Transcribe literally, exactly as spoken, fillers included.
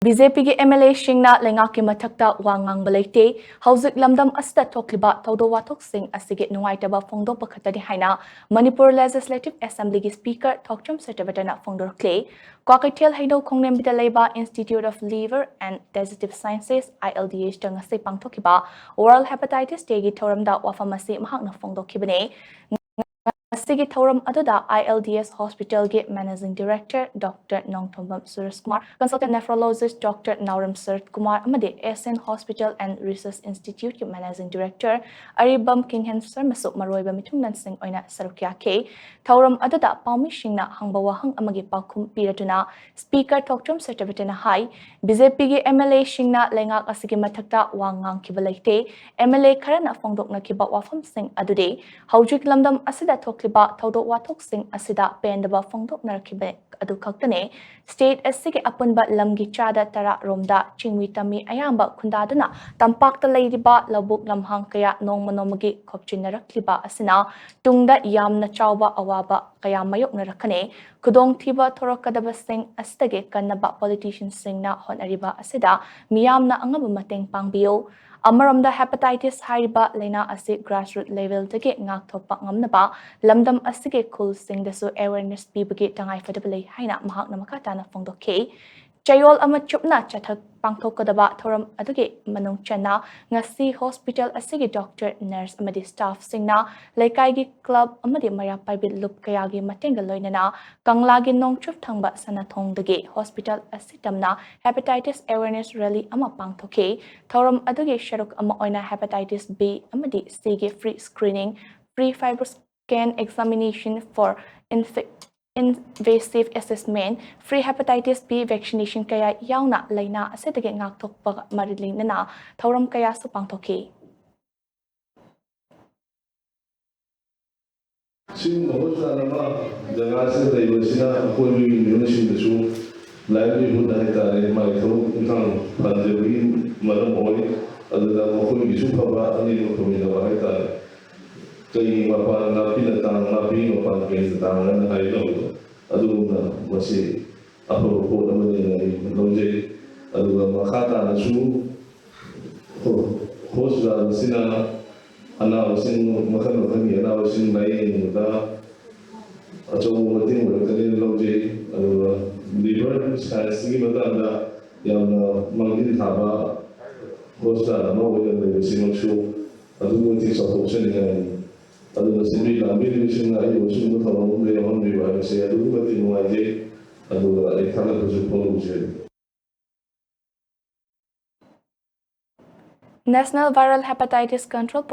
B J ꯄꯤꯒꯤ M L ꯑꯦꯁꯤꯡꯅ ꯂꯩꯉꯥꯛꯀꯤ ꯃꯊꯛꯇ ꯋꯥ ꯉꯥꯡꯕ ꯂꯩꯇꯦ꯫ ꯍꯧꯖꯤꯛ ꯂꯝꯗꯝ ꯑꯁꯤꯗ ꯊꯣꯛꯂꯤꯕ ꯊꯧꯗꯣꯛ ꯋꯥꯊꯣꯛꯁꯤꯡ ꯑꯁꯤꯒꯤ ꯅꯨꯡꯉꯥꯏꯇꯕ ꯐꯣꯡꯗꯣꯛꯄ ꯈꯛꯇꯅꯤ ꯍꯥꯏꯅ ꯃꯅꯤꯄꯨꯔ ꯂꯦꯖꯤꯁꯂꯦꯇꯤꯚ ꯑꯦꯁꯦꯝꯕ꯭ꯂꯤꯒꯤ ꯁ꯭ꯄꯤꯀꯔ ꯊꯣꯛꯆꯣꯝ ꯁꯇ꯭ꯌꯕ꯭ꯔꯇꯅ ꯐꯣꯡꯗꯣꯔꯛꯂꯤ꯫ ꯀ꯭ꯋꯥꯀꯩꯊꯦꯜ ꯍꯩꯅꯧ ꯈꯣꯡꯂꯦꯝꯕꯤꯗ ꯂꯩꯕ Institute of Liver and Digestive Sciences, I L D H, ꯇ ꯉꯁꯤ ꯄꯥꯡꯊꯣꯛꯈꯤꯕ World Hepatitis Day ꯒꯤ ꯊꯧꯔꯝꯗ ꯋꯥꯐꯝ ꯑꯁꯤ ꯃꯍꯥꯛꯅ ꯐꯣꯡꯗꯣꯛꯈꯤꯕꯅꯤ꯫ ꯉꯁꯤꯒꯤ ꯊꯧꯔꯝ ꯑꯗꯨꯗ I L D H Hospital ꯒꯤ Managing Director Doctor ꯅꯣꯡꯊꯣꯝꯕꯝ ꯁꯨꯔꯖ ꯀꯨꯃꯥꯔ, Consultant Nephrologist Doctor ꯅꯥꯎꯔꯦꯝ ꯁꯔꯠ ꯀꯨꯃꯥꯔ ꯑꯃꯗꯤ Asian Hospital and Research Institute ꯀꯤ Managing Director ꯑꯔꯤꯕꯝ ꯀꯤꯡꯍꯦꯟ ꯁꯔꯃꯁꯨ ꯃꯔꯨꯑꯣꯏꯕ ꯃꯤꯊꯨꯡꯂꯦꯟꯁꯤꯡ ꯑꯣꯏꯅ ꯁꯔꯨꯛ ꯌꯥꯈꯤ꯫ ꯊꯧꯔꯝ ꯑꯗꯨꯗ ꯄꯥꯎꯃꯤꯁꯤꯡꯅ ꯍꯪꯕ ꯋꯥꯍꯪ ꯑꯃꯒꯤ ꯄꯥꯎꯈꯨꯝ ꯄꯤꯔꯗꯨꯅ ꯁ꯭ꯄꯤꯀꯔ ꯊꯣꯛꯆꯣꯝ ꯁꯇ꯭ꯌꯕ꯭ꯔꯇꯅ ꯍꯥꯏ, ꯕꯤ ꯖꯦ ꯄꯤꯒꯤ ꯑꯦꯝ ꯑꯦꯜ ꯑꯦꯁꯤꯡꯅ ꯂꯩꯉꯥꯛ ꯑꯁꯤꯒꯤ ꯃꯊꯛꯇ ꯋꯥ ꯉꯥꯡꯈꯤꯕ ꯂꯩꯇꯦ꯫ ꯑꯦꯝ ꯑꯦꯜ ꯑꯦ ꯈꯔꯅ ꯐꯣꯡꯗꯣꯛꯅꯈꯤꯕ ꯋꯥꯐꯝꯁꯤꯡ ꯑꯗꯨꯗꯤ ꯍꯧꯖꯤꯛ ꯂꯝꯗꯝ ꯑꯁꯤꯗ ꯊꯣꯛꯂꯤꯕ ꯊꯧꯗꯣꯛ ꯋꯥꯊꯣꯛꯁꯤꯡ ꯑꯁꯤꯗ ꯄꯦꯟꯗꯕ ꯐꯣꯡꯗꯣꯛꯅꯔꯛꯈꯤꯕ ꯑꯗꯨ ꯈꯛꯇꯅꯤ꯫ ꯁ꯭ꯇꯦꯠ ꯑꯁꯤꯒꯤ ꯑꯄꯨꯟꯕ ꯂꯝꯒꯤ ꯆꯥꯗ ꯇꯔꯥ ꯔꯣꯝꯗ ꯆꯤꯡꯃꯤ ꯇꯝꯃꯤ ꯑꯌꯥꯝꯕ ꯈꯨꯟꯗꯥꯗꯨꯅ ꯇꯝꯄꯥꯛꯇ ꯂꯩꯔꯤꯕ ꯂꯧꯕꯨꯛ ꯂꯝꯍꯥꯡ ꯀꯌꯥ ꯅꯣꯡꯃ ꯅꯣꯡꯃꯒꯤ ꯈꯣꯞꯆꯤꯟꯅꯔꯛꯂꯤꯕ ꯑꯁꯤꯅ ꯇꯨꯡꯗ ꯌꯥꯝꯅ ꯆꯥꯎꯕ ꯑꯋꯥꯕ ꯀꯌꯥ ꯃꯥꯌꯣꯛꯅꯔꯛꯀꯅꯤ꯫ ꯈꯨꯗꯣꯡꯊꯤꯕ ꯊꯣꯔꯛꯀꯗꯕꯁꯤꯡ ꯑꯁꯤꯗꯒꯤ ꯀꯟꯅꯕ ꯄꯣꯂꯤꯇꯤꯁꯤꯌꯟꯁꯤꯡꯅ ꯍꯣꯠꯅꯔꯤꯕ ꯑꯁꯤꯗ ꯃꯤꯌꯥꯝꯅ ꯑꯉꯝꯕ ꯃꯇꯦꯡ ꯄꯥꯡꯕꯤꯌꯨ꯫ ꯑꯃꯔꯣꯝꯗ ꯍꯦꯄꯥꯇꯥꯏꯇꯤꯁ ꯍꯥꯏꯔꯤꯕ ꯂꯥꯏꯅꯥ ꯑꯁꯤ ꯒ꯭ꯔꯥꯁꯔꯨꯠ ꯂꯦꯚꯦꯜꯗꯒꯤ ꯉꯥꯛꯊꯣꯛꯄ ꯉꯝꯅꯕ ꯂꯝꯗꯝ ꯑꯁꯤꯒꯤ ꯈꯨꯜꯁꯤꯡꯗꯁꯨ ꯑꯦꯋꯦꯔꯅꯦꯁ ꯄꯤꯕꯒꯤ ꯇꯉꯥꯏꯐꯗꯕ ꯂꯩ ꯍꯥꯏꯅ ꯃꯍꯥꯛꯅ ꯃꯈꯥ ꯇꯥꯅ ꯐꯣꯡꯗꯣꯛꯈꯤ꯫ ꯆꯌꯣꯜ ꯑꯃ ꯆꯨꯞꯅ ꯆꯠꯊ ꯄꯥꯡꯊꯣꯛꯀꯗꯕ ꯊꯧꯔꯝ ꯑꯗꯨꯒꯤ ꯃꯅꯨꯡ ꯆꯟꯅ ꯉꯁꯤ ꯍꯣꯁꯄꯤꯇꯥꯜ ꯑꯁꯤꯒꯤ ꯗꯣꯛꯇꯔ, ꯅꯔꯁ ꯑꯃꯗꯤ ꯁ꯭ꯇꯥꯐꯁꯤꯡꯅ ꯂꯩꯀꯥꯏꯒꯤ ꯀ꯭ꯂꯕ ꯑꯃꯗꯤ ꯃꯩꯔꯥ ꯄꯥꯏꯕꯤ ꯂꯨꯞ ꯀꯌꯥꯒꯤ ꯃꯇꯦꯡꯒ ꯂꯣꯏꯅꯅ ꯀꯪꯂꯥꯒꯤ ꯅꯣꯡꯆꯨꯞ ꯊꯪꯕ ꯁꯅꯥꯊꯣꯡꯗꯒꯤ ꯍꯣꯁꯄꯤꯇꯥꯜ ꯑꯁꯤ ꯇꯝꯅ ꯍꯦꯄꯥꯇꯥꯏꯇꯤꯁ ꯑꯦꯋꯦꯔꯅꯦꯁ ꯔꯦꯂꯤ ꯑꯃ ꯄꯥꯡꯊꯣꯛꯈꯤ꯫ ꯊꯧꯔꯝ ꯑꯗꯨꯒꯤ ꯁꯔꯨꯛ ꯑꯃ ꯑꯣꯏꯅ ꯍꯦꯄꯥꯇꯥꯏꯇꯤꯁ ꯕꯤ ꯑꯃꯗꯤ ꯁꯤꯒꯤ free screening, free fibroscan examination for ꯏꯟꯐꯦ-, invasive assessment, free hepatitis B vaccination ꯀꯌꯥ ꯌꯥꯎꯅ ꯂꯥꯏꯅꯥ ꯑꯁꯤꯗꯒꯤ ꯉꯥꯛꯊꯣꯛꯄꯒ ꯃꯔꯤ ꯂꯩꯅꯅ ꯊꯧꯔꯝ ꯀꯌꯥꯁꯨ ꯄꯥꯡꯊꯣꯛꯈꯤ꯫ ꯁꯤꯒꯨꯝꯕ ꯍꯣꯁꯄꯤꯇꯥꯜ ꯑꯃ ꯖꯒꯥꯁꯤꯗ ꯂꯩꯕꯁꯤꯅ ꯑꯀꯣꯏꯕꯒꯤ ꯃꯤꯑꯣꯏꯁꯤꯡꯗꯁꯨ livelihood ꯍꯥꯏꯇꯥꯔꯦ, ꯃꯥꯒꯤ ꯊꯕꯛ ꯏꯪꯈꯥꯡ ꯐꯪꯖꯕꯒꯤ ꯃꯔꯝ ꯑꯣꯏ꯫ ꯑꯗꯨꯅ ꯃꯈꯣꯏꯒꯤꯁꯨ ꯐꯕ, ꯑꯅꯤꯃꯛ ꯐꯃꯤꯟꯅꯕ ꯍꯥꯏꯇꯥꯔꯦ꯫ ꯀꯩꯒꯤ ꯃꯄꯥꯟ ꯅꯥꯄꯤꯅ ꯇꯥꯡ, ꯅꯥꯄꯤꯒꯤ ꯃꯄꯥꯟ ꯀꯩꯅ ꯇꯥꯡ ꯍꯥꯏꯅ ꯍꯥꯏꯅꯕꯗꯣ, ꯑꯗꯨꯒꯨꯝꯅ ꯃꯁꯤ ꯑꯐꯕ ꯄꯣꯠ ꯑꯃꯅꯦꯅ ꯑꯩ ꯂꯧꯖꯩ꯫ ꯃꯈꯥ ꯇꯥꯅꯁꯨ ꯍꯣꯁꯄꯤꯇꯥꯜ ꯑꯁꯤꯅ ꯑꯅꯥꯕꯁꯤꯡ, ꯃꯈꯜ ꯃꯈꯜꯒꯤ ꯑꯅꯥꯕꯁꯤꯡ ꯂꯥꯌꯦꯡꯕꯗ ꯑꯆꯧꯕ ꯃꯇꯦꯡ ꯑꯣꯏꯔꯛꯀꯅꯤꯅ ꯂꯧꯖꯩ꯫ ꯑꯗꯨꯒ ꯂꯤꯚꯔ ꯁꯥꯏꯟꯁꯀꯤ ꯃꯇꯥꯡꯗ ꯌꯥꯝꯅ ꯃꯥꯡꯖꯤꯜ ꯊꯥꯕ ꯍꯣꯁꯄꯤꯇꯥꯜ ꯑꯃ ꯑꯣꯏꯅ ꯂꯩꯕꯁꯤꯃꯛꯁꯨ ꯑꯗꯨꯛꯀꯤ ꯃꯇꯤꯛ ꯆꯥꯎꯊꯣꯛꯆꯅꯤꯡꯉꯥꯏꯅꯤ꯫ ꯑꯗꯨꯒ ꯁꯤꯟꯕꯤ ꯂꯥꯡꯕꯤꯔꯤꯕꯁꯤꯡꯅ ꯑꯩꯕꯨ ꯑꯁꯤꯒꯨꯝꯕ ꯊꯧꯔꯝ ꯑꯃꯗ ꯌꯥꯎꯍꯟꯕꯤꯕ ꯍꯥꯏꯕꯁꯦ ꯑꯗꯨꯛꯀꯤ ꯃꯇꯤꯛ ꯅꯨꯡꯉꯥꯏꯖꯩ꯫ ꯑꯗꯨꯒ ꯑꯩ ꯊꯥꯒꯠꯄꯁꯨ ꯐꯣꯡꯗꯣꯛꯆꯔꯤ꯫ National Viral Hepatitis Control